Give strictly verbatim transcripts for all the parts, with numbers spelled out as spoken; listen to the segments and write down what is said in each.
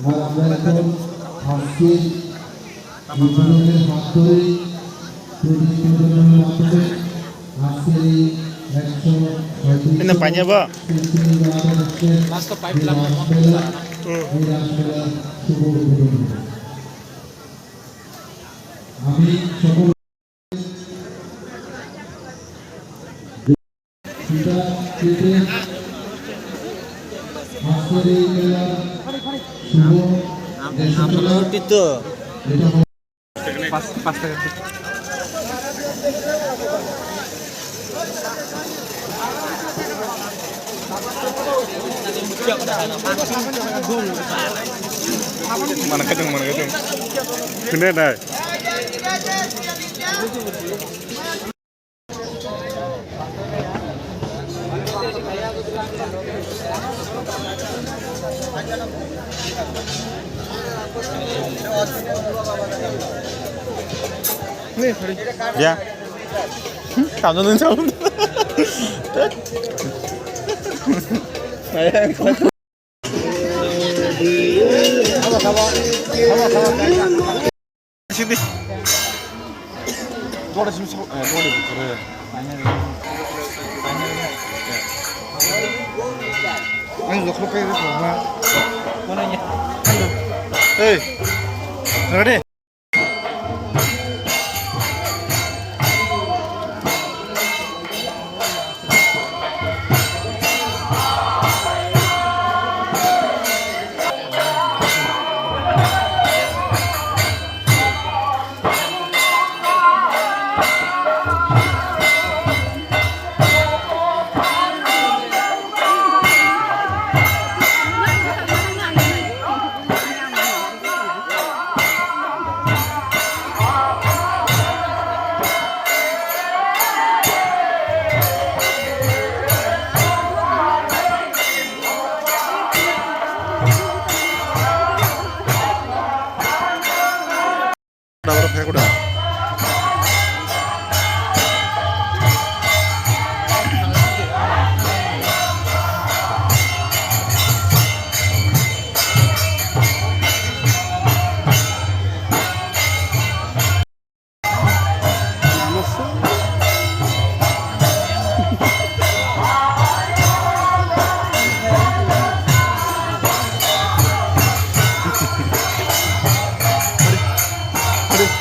আর আমরা এখন আজকে উদ্বোধনের মাধ্যমে প্রদীপ প্রজ্বলনের মাধ্যমে আজকের এই একশো ছয়ত্রিশ এনে পানি হবো? ফিলিস্তিনি জনতা গোষ্ঠীর যে রাসমেলা, এই রাসমেলার শুভ উদ্বোধন হবে। আমি সকল ফিতা কেটে আজকের এই মেলার শুভ যে সূচনা, এটা হবে পাঁচ, পাঁচ টাকা। Mana kacang, mana kacang. Kena dah. Ya. Kamu nang jawab. Sini. Dua sini, eh, dua ni bukan. Ang jokro kaya ni sama. Hey, ready?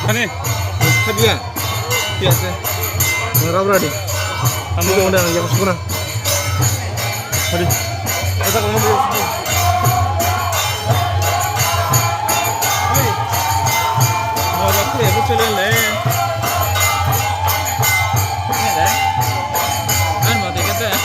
Ani. Sabiya. Biasa. Ngarap radi. Kamu udah yang suka. Hadi. Kita kamu dulu. Hei. Mau aku ya, aku jalan deh. Ini deh. Kan mau tiket deh.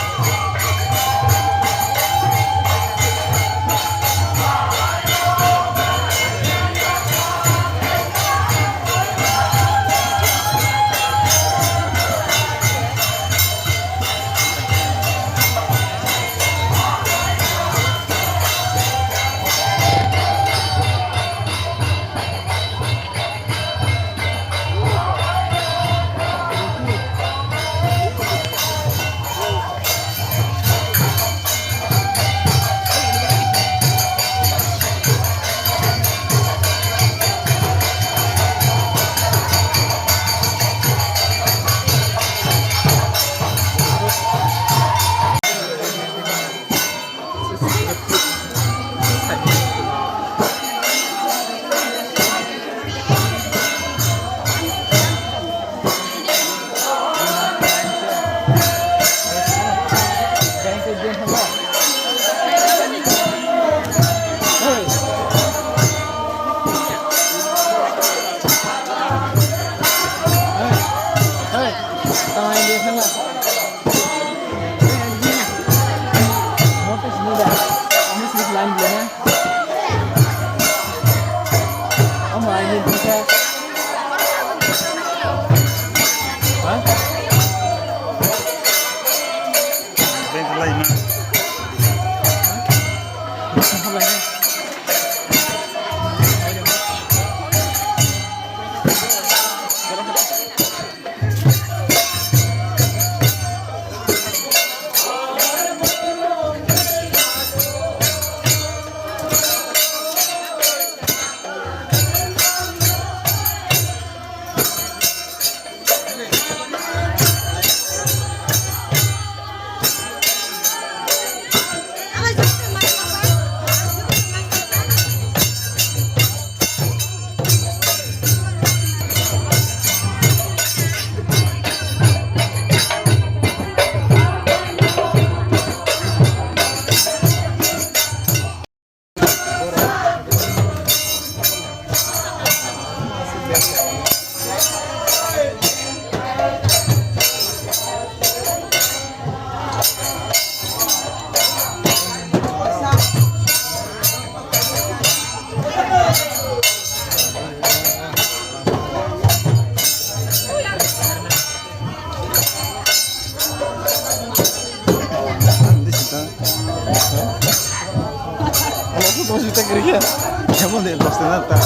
Yamo de los na ta.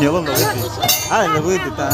Yamo lo de. Ah, lo de ta.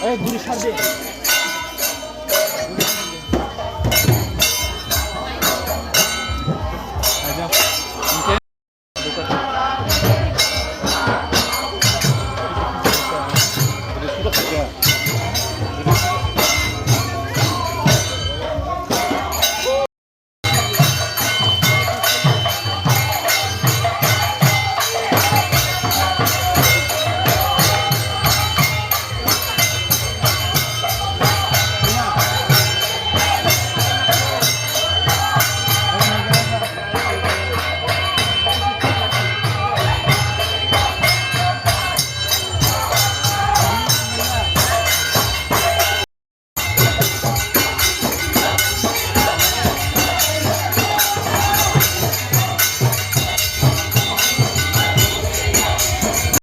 Eh, guri sar de.